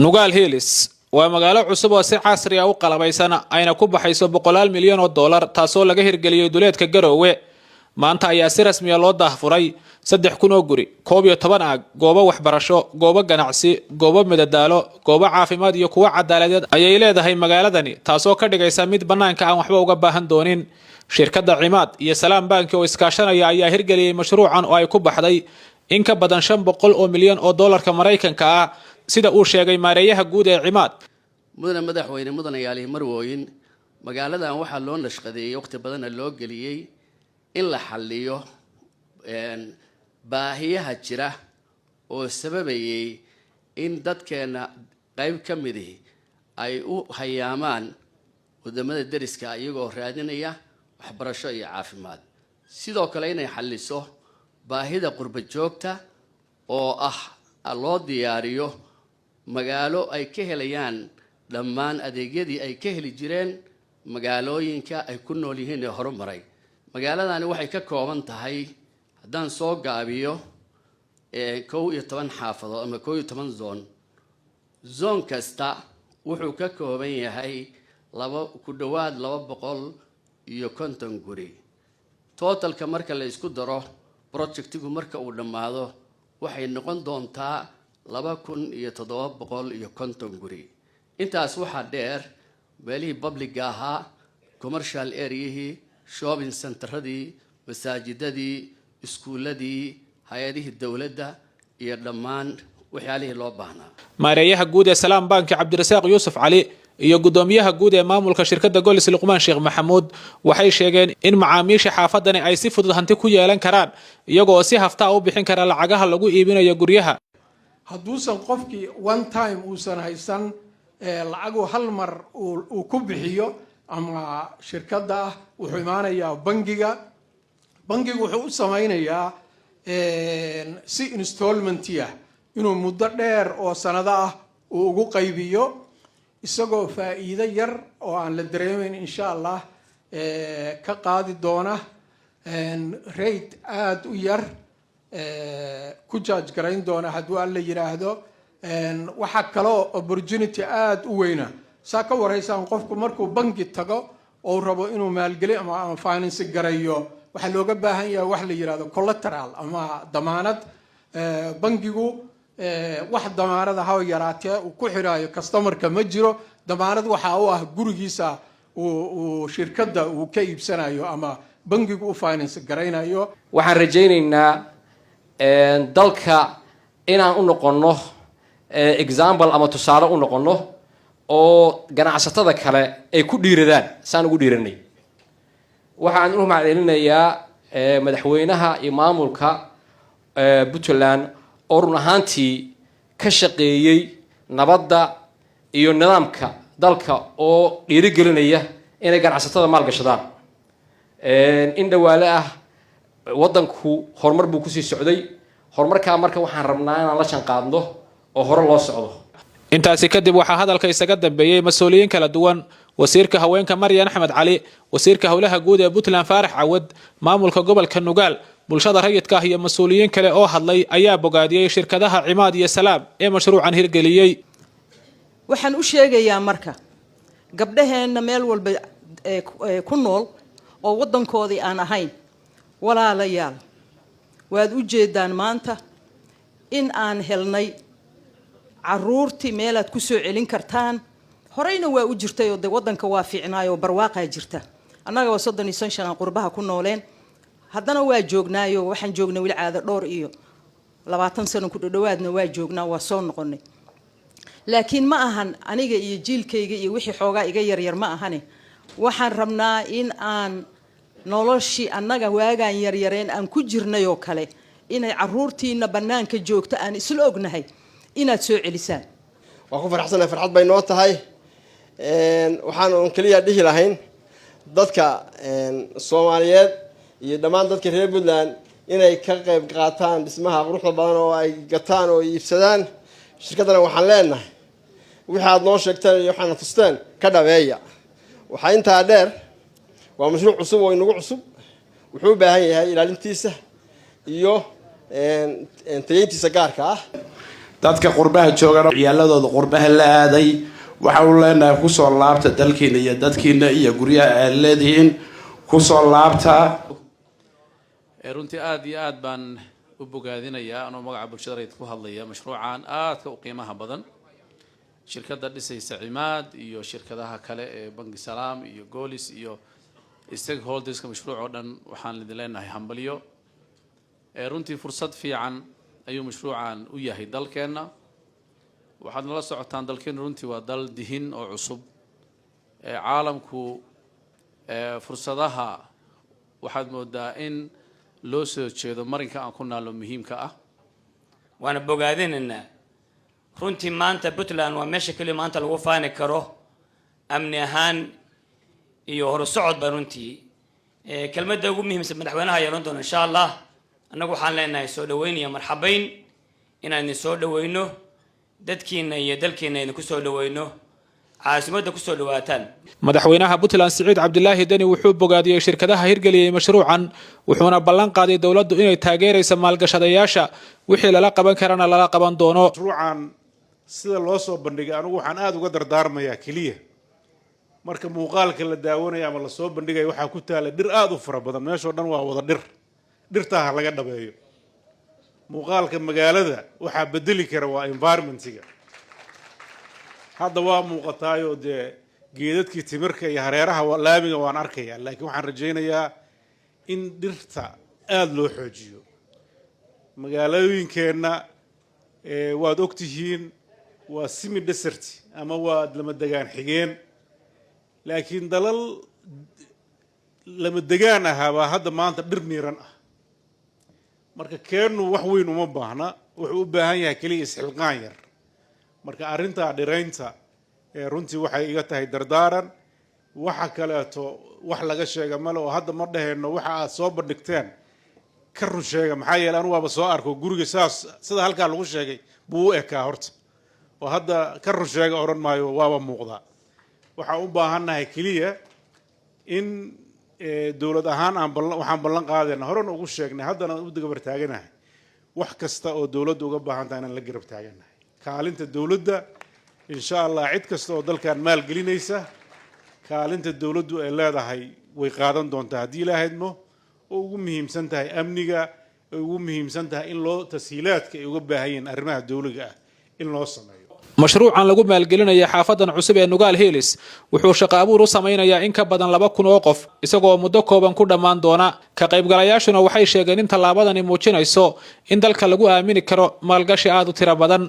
Nugaal Hills waa magaalo cusub oo si casri ah u qalabaysan, ayna ku baxayso boqolaal milyan oo dollar, taasoo laga hirgeliyey duleedka Garoowe. Maanta ayaa si rasmiya loo daahfuray 3000 oo guri, 11 aag, goobo waxbarasho, goobo ganacsi, goobo madadaalo, goobo caafimaad iyo kuwo cadaaladeed ayay leedahay magaaladani, taasoo ka dhigaysa mid bannaanka aan waxba uga baahan doonin. Shirkadda Cimaad iyo Salaam Banki oo iskaashanaya ayaa hirgeliyey mashruucan oo ay ku baxday in ka badan 500 oo milyan oo dollarka Maraykanka ah, sida uu sheegay maareeyaha guud ee Cimaad. Mudane madaxweyne, mudanayaalihi, marwooyin, magaaladan waxaa loo nashqadeeyey, waqti badanna loo geliyey, in la xalliyo baahiyaha jira oo sababayay in dadkeenna qayb ka midihi ay u hayaamaan wadamada deriska iyagoo raadinaya waxbarasho iyo caafimaad. Sidoo kale inay xalliso baahida qurba joogta oo ah loo diyaariyo magaalo ay ka helayaan dhammaan adeegyadii ay ka heli jireen magaalooyinka ay ku nool yihiin ee horumaray. Magaaladani waxay ka kooban tahay, haddaan soo gaabiyo, 11 xaafadood ama 11 zone. Zone kasta wuxuu ka kooban yahay ku dhowaad 250 guri. Totalka marka la isku daro, projectigu marka uu dhammaado waxay noqon doontaa 2750 guri. Intaas waxaa dheer meelihii publicga ahaa, commercial areayihii, shopping centeradii, masaajidadii, iskuuladii, hay-adihii dowladda iyo dhammaan waxyaalihii loo baahnaa. Maareeyaha guud ee Salaam Banki, Cabdirasaaq Yuusuf Cali, iyo guddoomiyaha guud ee maamulka shirkadda Golis, Luqmaan Sheekh Maxamuud, waxay sheegeen in macaamiisha xaafadani ay si fudud hanti ku yeelan karaan, iyagoo si haftaa u bixin kara lacagaha lagu iibinayo guryaha. Hadduusan qofkii one time uusan haysan lacagu hal mar uu ku bixiyo ama shirkadda ah, wuxuu imaanayaa bangiga. Bangigu wuxuu u samaynayaa si installment ah inuu muddo dheer oo sanado ah uu ugu qaybiyo, isagoo faa'iido yar oo aan la dareemayn, insha Allah, ka qaadi doona, rate aada u yar ku charge garayn doona, hadduu Alla yidhaahdo. Waxaa kaloo opportunity aada u weyna saa ka waraysaan, qofku markuu bangi tago oo rabo inuu maalgeli ama finance garayo, waxaa looga baahan yahay wax la yidhahdo collateral ama damaanad. Bangigu wax damaanada ha yaraatee uu ku xiraayo customerka ma jiro. Damaanad waxaa u ah gurigiisa uu shirkadda uu ka iibsanayo ama bangigu u finance garaynayo. Waxaan rajaynaynaa dalka inaan u noqonno example ama tusaale u noqonno oo ganacsatada kale ay ku dhiiradaan saan ugu dhiiranay. Waxaan u mahadcelinayaa madaxweynaha iyo maamulka Puntland oo run ahaantii ka shaqeeyey nabadda iyo nidaamka dalka oo dhiirigelinaya inay ganacsatada maalgashadaan. In dhawaale ah waddanku horumar buu kusii socday. Horumarkaa marka waxaan rabnaa inaan la janqaadno oo hore loo socdo. Intaasi kadib waxaa hadalka isaga dambeeyey mas-uuliyiin kala duwan: wasiirka haweenka Maryan Axmed Cali, wasiirka howlaha guud ee Puntland Faarax Cawad, maamulka gobolka Nugaal, bulshada rayidka ah iyo mas-uuliyiin kale oo hadlay ayaa bogaadiyey shirkadaha Cimaad iyo Salaam ee mashruucan hirgeliyey. Waxaan u sheegayaa marka gabdhaheenna meel walba ku nool oo waddankoodii aan ahayn: walaalayaal, waad u jeedaan maanta in aan helnay caruurtii meelaad ku soo celin kartaan. Horeyna waa u jirtay oo de waddanka waa fiicnaayoo barwaaqaa jirta. Annaga waa 35 aan qurbaha ku nooleen, haddana waa joognaayo. Waxaan joognay weli caado dhowr iyo labaatan sano ku dhodhowaadna waa joognaa, waa soo noqonay. Laakiin ma ahan aniga iyo jiilkayga iyo wixii xoogaa iga yaryar ma ahane. Waxaan rabnaa in aan noloshii annaga waagaan yaryareen aan ku jirnay oo kale inay caruurtiina bannaanka joogto aan isla ognahay inaad soo celisaan. Waan ku faraxsanahay, farxad bay noo tahay. Waxaan uun keliya dhihi lahayn dadka Soomaaliyeed iyo dhammaan dadka reer Puntland inay ka qayb qaataan dhismaha quruxda badan oo ay gataan oo iibsadaan. Shirkaddana waxaan leenahay, wixii aad noo sheegteen iyo waxaana tusteen ka dhabeeya. Waxaa intaa dheer, waa mashruuc cusub oo inagu cusub, wuxuu u baahan yahay ilaalintiisa iyo tayeyntiisa gaarka ah. Dadka qurbaha joogana, ciyaaladooda qurbaha la aaday, waxaanu leenahay kusoo laabta dalkiina iyo dadkiina iyo guryaha aad leedihiin kusoo laabta. Runtii aada iyo aad baan u bogaadinayaa, anoo magaca bulshada rayid ku hadlaya, mashruucan aadka u qiimaha badan, shirkadda dhisaysa Cimaad iyo shirkadaha kale ee Bangi Salaam iyo Golis iyo stakeholderska mashruuc oo dhan. Waxaan idin leenahay hambalyo. Runtii fursad fiican ayuu mashruucan u yahay dalkeenna. Waxaad nala socotaan, dalkeennu runtii waa dal dihin oo cusub. Caalamku fursadaha waxaad moodaa in loo soo jeedo marinka aan ku naallo muhiimka ah. Waana bogaadinaynaa runtii. Maanta Puntland waa meesha keliya maanta lagu faani karo amni ahaan iyo horusocodba. Runtii kelmadda ugu muhiimsan madaxweynaha yeelan doona, insha Allah. Annagu waxaan leenahay soo dhaweyn iyo marxabayn, inaan idin soo dhaweyno, dadkiina iyo dalkiina idinku soo dhaweyno, caasimadda kusoo dhawaataan. Madaxweynaha Puntland Siciid Cabdilaahi Deni wuxuu bogaadiyey shirkadaha hirgeliyey mashruucan, wuxuuna ballan qaaday dowladdu inay taageeraysa maalgashadayaasha, wixii lala qaban karana lala qaban doono. Mashruucan sida loo soo bandhigay, anigu waxaan aada uga dardaarmayaa keliya, marka muuqaalka la daawanaya ama lasoo bandhigaya, waxaa ku taala dhir aada u fara badan. Meeshoo dhan waa wada dhir. Dhirtaa ha laga dhabeeyo. Muuqaalka magaalada waxaa bedeli kara waa environmentiga. Hadda waa muuqataayoo dee geedadkii timirka iyo hareeraha laamiga waan arkayaa, laakiin waxaan rajaynayaa in dhirta aada loo xoojiyo. Magaalooyinkeenna waad ogtihiin, waa semi desert ama waa lama degaan xigeen, laakiin dalal lama degaan ahaa baa hadda maanta dhir miiran ah. Marka keennu wax weyn uma baahna, wuxuu u baahan yahay keliya isxilqaan yar. Marka arrintaa dhiraynta runtii waxay iga tahay dardaaran. Waxa kaleeto wax laga sheega male, oo hadda ma dhahayno waxa aad soo bandhigteen ka run sheega, maxaa yeele anu waaba soo arko guriga saas sida halkaa lagu sheegay buu u ekaa horta, oo hadda ka run sheega odhan maayo, waaba muuqdaa. Waxaan u baahannahay keliya in dowlad ahaan aan ballan, waxaan ballan qaadayna, horena ugu sheegnay, haddana u gabar taaganahay, wax kasta oo dowladda uga baahan tahay inaan la garab taaganahay. Kaalinta dowladda, insha Allah, cid kasta oo dalkan maalgelinaysa, kaalinta dowladdu ay leedahay way qaadan doontaa haddii Ilaahay idmo, oo ugu muhiimsan tahay amniga, ay ugu muhiimsan tahay in loo tashiilaadka ay uga baahan yihiin arrimaha dowliga ah in loo sameeyo. Mashruucan lagu maalgelinaya xaafadan cusub ee Nugaal Hills wuxuu shaqo abuur u samaynayaa in ka badan 2000 oo qof, isagoo muddo kooban ku dhammaan doona. Ka qaybgalayaashuna waxay sheegeen in tallaabadani muujinayso in dalka lagu aamini karo maalgashi aada u tiro badan.